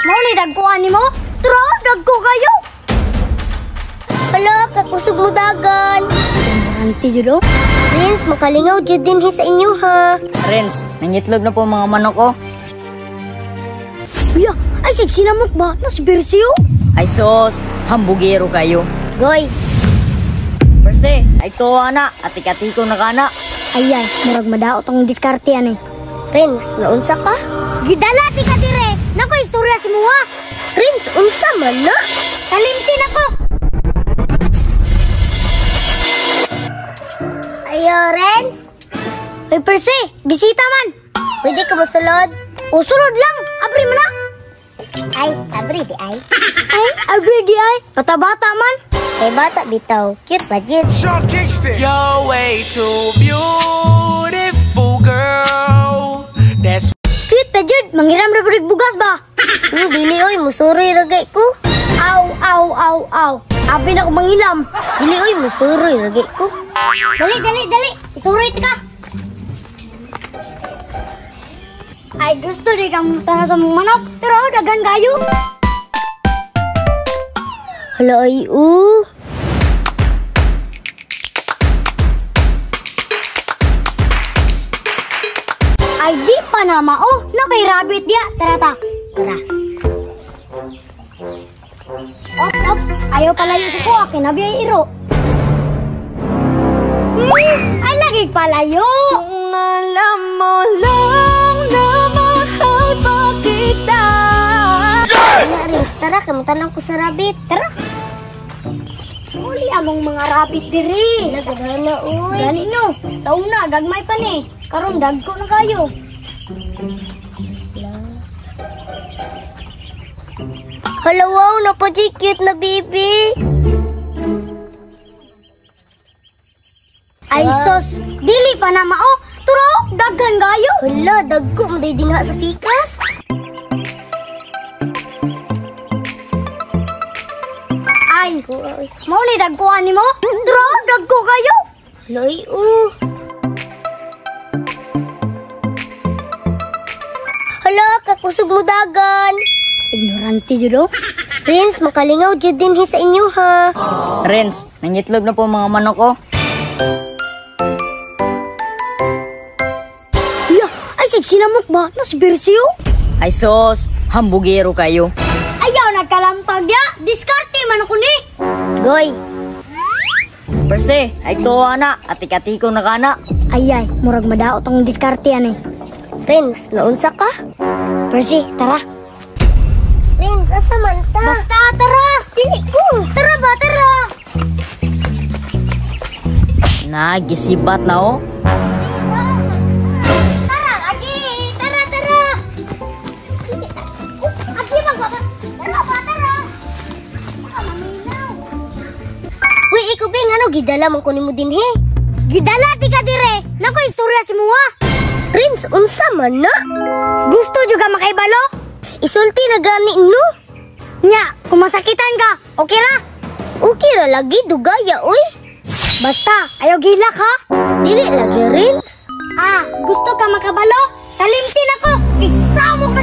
Mao ni dagkuan nimo? Tara, dagko kayo. Hala, kakusog mo dagan. Anti jud oh. Renz, makalingaw jud dinhi sa inyo ha. Renz, nangitlog na po mga manok ko. Uya, ay sig sinamok ba? Nas Bersio? Ay sos, hambugero kayo. Goy. Perse, ay tuwa na, atik-atiko na kana. Ay ay, murag madaot ang diskarte ani. Renz, naunsa ka? Gidala ti ka dire. Nako istorya si muha. Renz, unsa man na? Kalimtin ako. Ayo, Renz. Uy, Perse, bisita man. Pwede ka mosulod? O sulod lang, abri man na. Ay, abri di ay. Ay, abri di ay. Bata-bata man. Kay bata bitaw, cute pa jud. You're way too beautiful, girl. That's cute pa jud, manghiram ra pud bugas ba? Dili oy, musuroy ra gay ko. Aw, aw, aw, aw. Abi na ko mangilam. Dili oy, musuroy ra gay ko. Dali, dali, dali. Isuroy ka. Ay, gusto di kang tanong sa mong manok. Pero dagan kayo. Hala, ay, Ay, di pa na mao. Napay rabbit diya. Tara ta. Tara. Ops, ops. Ayaw palayo sa kuha. Kinabi ay iro. Ay, lagi palayo. Kung alam mo lang na mahal pa kita. Nga, Renz, tara, kamutan ko sa rabbit. Tara. Uli among mga rabbit diri. Nagagana, uy. Gani no. Sa una, gagmay pa ni. Karon dagko na kayo. Hala, wow, napajay cute na baby. Ay sos, dili pa na mao. Turo, daghan kayo. Hala, dagko mo day dinha sa pikas. Ay, mao ni dagkuan nimo? Turo, dagko kayo. Loy, Hala, kakusog mo dagan. Ignorante jud oh. Renz, makalingaw jud dinhi sa inyo ha. Renz, nangitlog na po mga manok ko. Ya, ay sig sinamok ba? Nas Bersio? Ay sos, hambugero kayo. Ayaw nagkalampag ya. Diskarte man ako ni. Goy. Perse, ay tuwa na, atik-atiko na kana. Ay ay, murag madaot ang diskarte ani. Renz, naunsa ka? Perse, tara. Renz, asa man ta? Basta tara. Dili ko. Tara ba, tara. Nagisibat na oh. Tara lagi, tara tara. Agi man ko. Tara ba, tara. Baka maminaw. Uy, ikaw ba ano gidala man ko nimo dinhi? Gidala ti ka dire. Nako istorya si muha. Renz, unsa man na? Gusto juga makaibalo? Isulti na gani no. Nya, kung masakitan ka, okay ra? Okay ra lagi dugaya oy. Basta, ayaw gilak ha? Dili lagi, Renz. Ah, gusto ka makabalo? Kalimtin ako. Isamok na